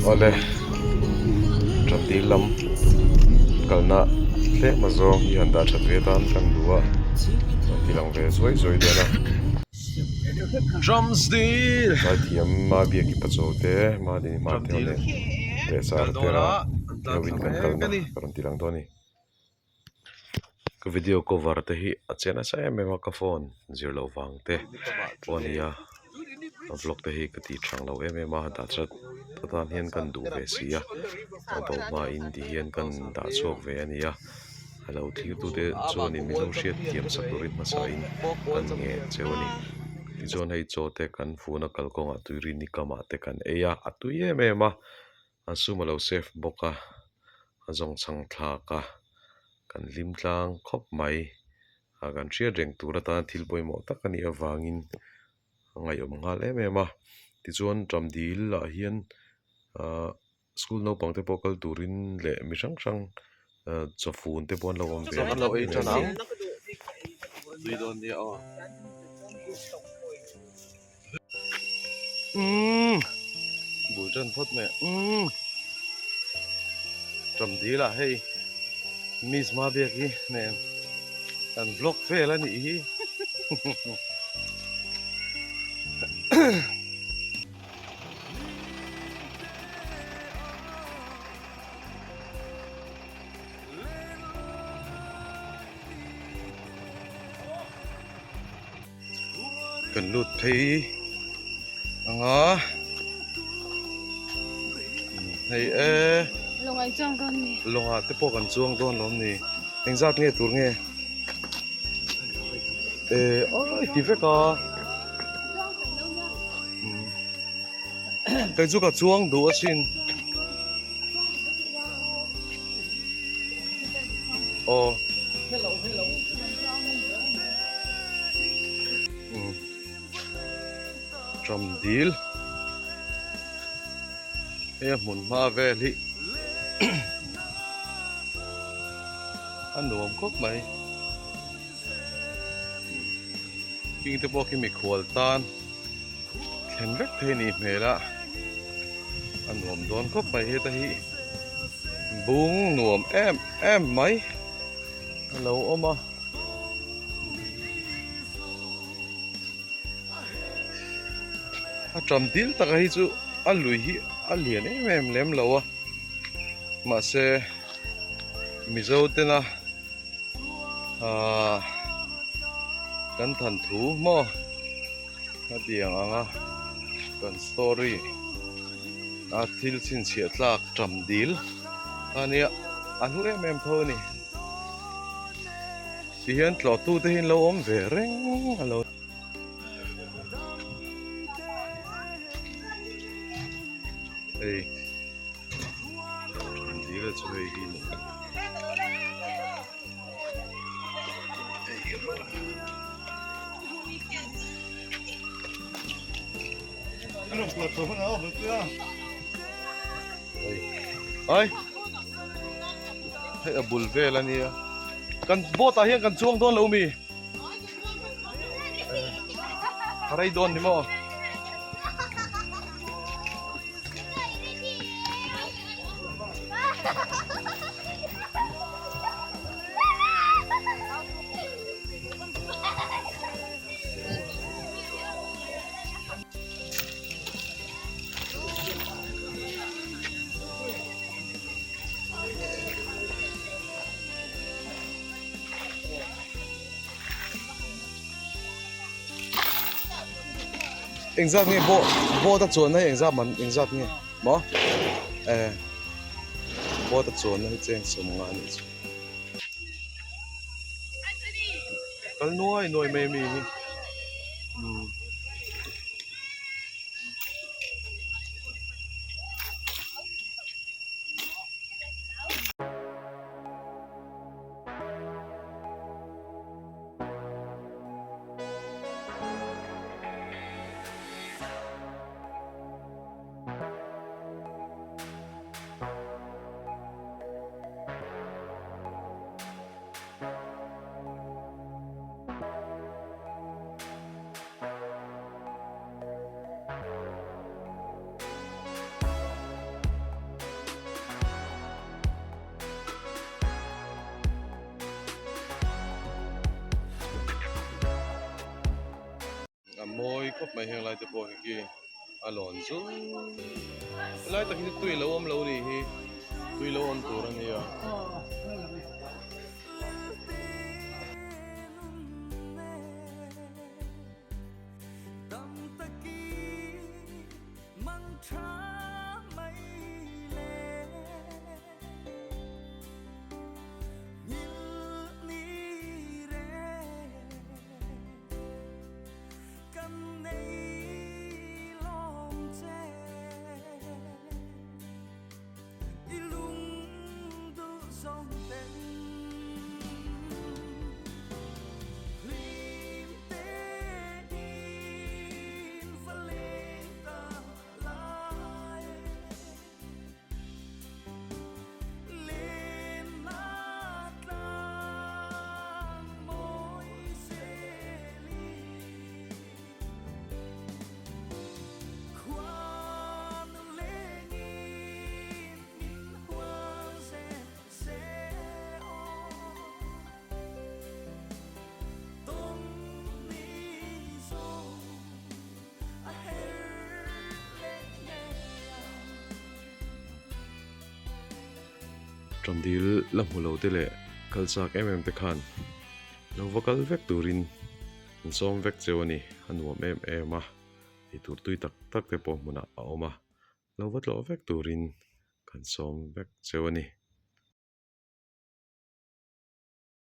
Awle Ṭamdil lam kalna tlem a zawng hi han dah ṭhat ve atan kan duh a, an ti lang ve zuai zuai dawn a. Zaithiam Mabiaki Pachaw te Madini Hmar te ho nen leh Sara te ra te ho in kan kalna ka rawn ti lang dawn a ni. Ka video cover te hi a che nasa em em a ka phone zir loh vang te pawh a ni a a vlog te hi ka tih thang lo em em a dah chat atan hian kan duh ve si a a bo hma in ti hian kan dah chhuak ve a ni a a lo thlir tu te chuan in min lo hriat thiam sak turin hmasa in kan ngen cheu a ni tichuan hei chaw te kan fun a kalkawngah tuirini kamah te kan ei a a tui em em a. A sum a lo save bawk a, a zawng chhang thlak a, kan hlim tlang khawp mai. Ah kan hriat reng tur atana thil pawimawh tak a nih avangin a ngaihawm nghal em em a. Tichuan Ṭamdil ah hian ah school naupang te pawh kal turin leh mi hrang hrang ah chawfun te pawh an lo awm ve a ni. Umm bul tan phawt mai umm ṭam dil ah hei miss Mabiak hi nen kan vlog vel a nih hi Kan lut phei anga hei e lawng ah chuang dawn ni lawng ah te pawh kan chuang dawn lawm ni engzat nge tur nge e ai ti vek a kei chu ka chuang duh asin aw. Ṭam dil hei a hmun hma vel hi a nuam khawp mai king te pawh khi mikhual tan thlen vek thei a nih hmel a a nuam dawn khawp mai heta hi bung nuam em em mai a lo awm a. A ṭam dil taka hi chu a lui hi a lian em em lem lo a mahse Mizo tena ahh kan than thu maw a tiang ang a kan story a thil chhinchhiah tlak ṭam dil a nia a hlu em em tho a ni. Ti hian tlawhtu te hi an lo awm ve reng a lo. Hei dil chu hei hi ni. Hei hei a bul vel a nia kan boat ah hian kan chuang dawn lo mi a rei dawn ni maw. Engzat nge boat boat a chuanna hi engzat man engzat nge maw eh boat a chuanna hi cheng sawm nga a nih chu kal nuai nuai mai ami hi umm. mai heng lai te pawh hi khi a lawn zul helai tak hi chu tui lo awm lo nih hi tui lo awm tur a nia. Tandil la hmu lo te leh kal chak em em te khan lo va kal vek turin an sawm vek cheu a ni a nuam em em a eitur tui tak tak te pawh hmunah a awm a lo va tlawh vek turin kan sawm vek cheu a ni.